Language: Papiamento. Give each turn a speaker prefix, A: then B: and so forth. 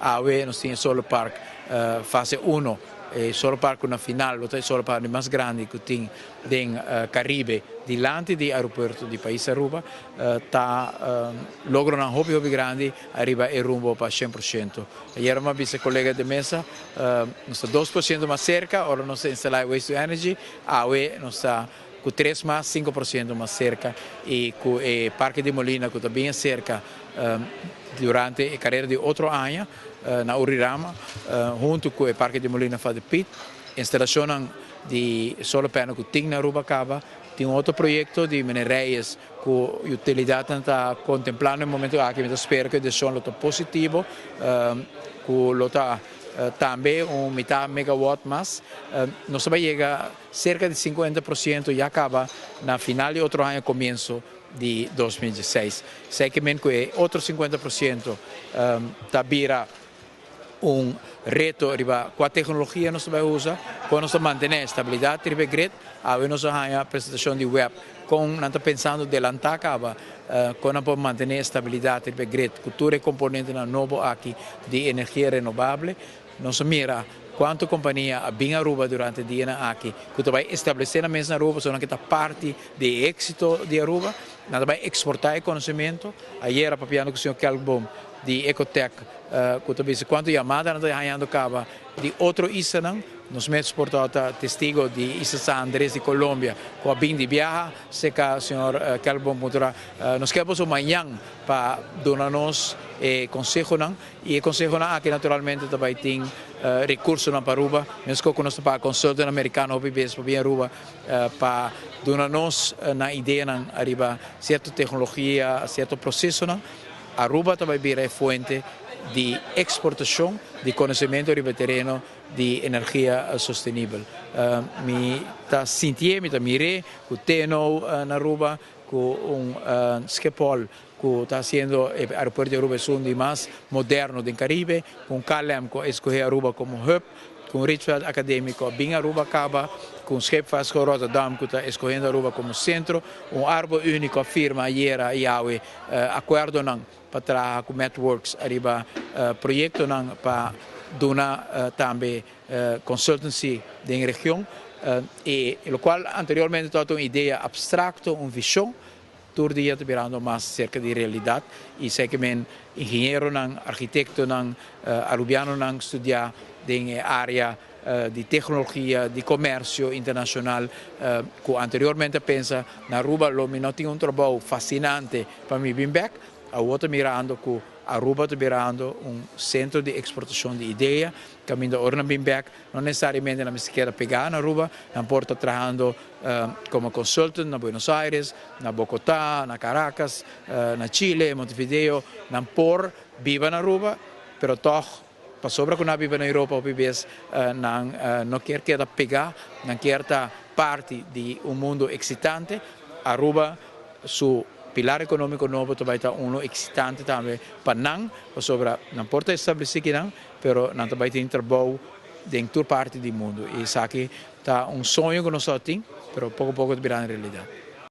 A: Awe nos tin solar park fase 1, e solar park na final, e solar park mas grandi cu tin den Caribe, dilanti di aeropuerto di pais Aruba, ta logro nan hopi hopi grandi ariba e rumbo pa 100%. Ayera mi a bisa colega de Meza, nos ta 2% mas cerca, ora nos instala waste to energy, awe nos ta cu 3 mas 5% mas cerca y cu e Parke di Molina cu ta bin cerca durante e carera di otro aña na Urirama, hunto cu e Parke di Molina Vader Piet, instalacion di solar panel cu tin na Aruba caba, tin otro proyecto di meneer Reyes cu utilidad ta contemplando e momento aki, mi ta spera cu e decision lo ta positivo, cu lo ta tambe un mitar megawatt mas. Nos ta bay yega cerca di 50% ya caba na final di otro aña, comienso di 2016. Esey kiermen cu otro 50% ta bira un reto riba cua tecnologia nos ta bay usa, con nos mantene estabilidad riba grid. Awe nos a presentacion di WEB, con nos ta pensando adelanta caba, con nos por mantene estabilidad riba grid, cu tur componente nobo aki di energia renobabel. Nos mira cuanto compania a bin Aruba durante e dia aki, cu bay establece nan mes na Aruba, so cu ta parti di exito di Aruba, nan bay exporta e conocimento. Ayera papiando cu señor Kelkboom di Ecotech, cu ta bisa cuanto yamada nan ta hayando caba di otro isla. Nos mes por ta testigo di Isla San Andrés di Colombia, cu a bin di biaha, cerca señor Kelkboom puntra, nos kier mañan pa duna nos conseho nan, y e conseho nan aki naturalmente tambe tin recurso nan pa Aruba, mescos cu nos pa consultant americano hopi bes pa bin Aruba pa duna nos nan idea nan ariba cierto tecnologia, cierto proceso nan. Aruba tambe bira e fuente di exportacion di conocimento riba tereno di energia sostenibel. Mi ta sinti, mi ta mira cu TNO na Aruba, cu un Schiphol cu ta haciendo e aeropuerto di Aruba un di mas moderno di Caribe, cu KLM cu a scoge Aruba como hub, cu Rietveld Academico bin Aruba caba, cu Scheepvaartschool Rotterdam cu ta scogiendo Aruba como centro, un Arbo Unico firma ayera y awe acuerdo nan pa traha cu MetWorks ariba proyecto nan pa duna tambe consultancy den region, y lo cual anteriormente tabata un idea abstracto, un vision, tur dia ta birando mas cerca di realidad y esey kiermen ingeniero nan, arquitecto nan, arubiano nan studia den area di tecnologia, di comercio internacional, cu anteriormente pensa na Aruba lo mi no tin un trabou fascinante pa mi bin back, awor ta mirando cu Aruba ta birando un centro di exportacion di idea, caminda ora bin back, no necesariamente nan mester keda pega na Aruba, nan por ta trahando como consultant na Buenos Aires, na Bogotá, na Caracas, na Chile, Montevideo, nan por biba na Aruba, pero toch pasobra cu nan biba na Europa hopi bes nan no kier keda pega, nan kier ta parti di un mundo excitante. Aruba su pilar economico nobo tambe ta uno excitante tambe pa nan, pasobra nan por ta establece nan, pero nan tambe tin trabou den tur parti di mundo. Y esaki ta un soño cu nos tin, pero poco poco ta bira realidad.